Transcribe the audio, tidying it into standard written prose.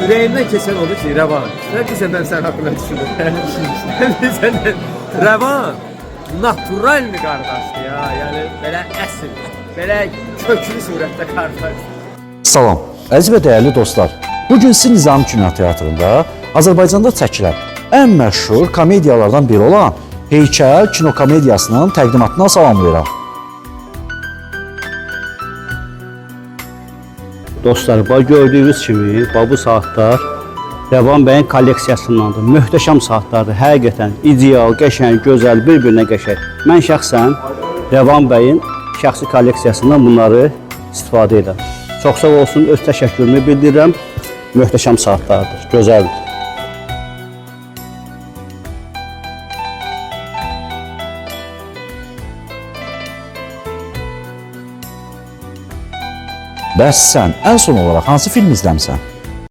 Ürəyimdən keçən odur ki, Rəvan. Sən desən mən sənin haqqında düşünürəm. Sən desən Rəvan natural qardaşdır ya. Yəni belə əsl, belə köklü surətdə qardaş. Salam, əziz və dəyərli dostlar. Bu gün sizi Nizami Kino Teatrında Azərbaycanda çəkilən ən məşhur komediyalardan biri olan Heykəl kino komediyasının təqdimatına salamlayıram. Dostlar, bax gördüyünüz kimi, bax bu saatlar Rəvan bəyin kolleksiyasındandır. Möhtəşəm saatlardır. Həqiqətən ideal, qəşəng, gözəl, bir-birinə qəşəng. Mən şəxsən Rəvan bəyin şəxsi kolleksiyasından bunları istifadə edirəm. Çox sağ olsun, öz təşəkkürümü bildirirəm. Möhtəşəm saatlardır, gözəldir. Bəs sən ən son olaraq hansı film izləmisən?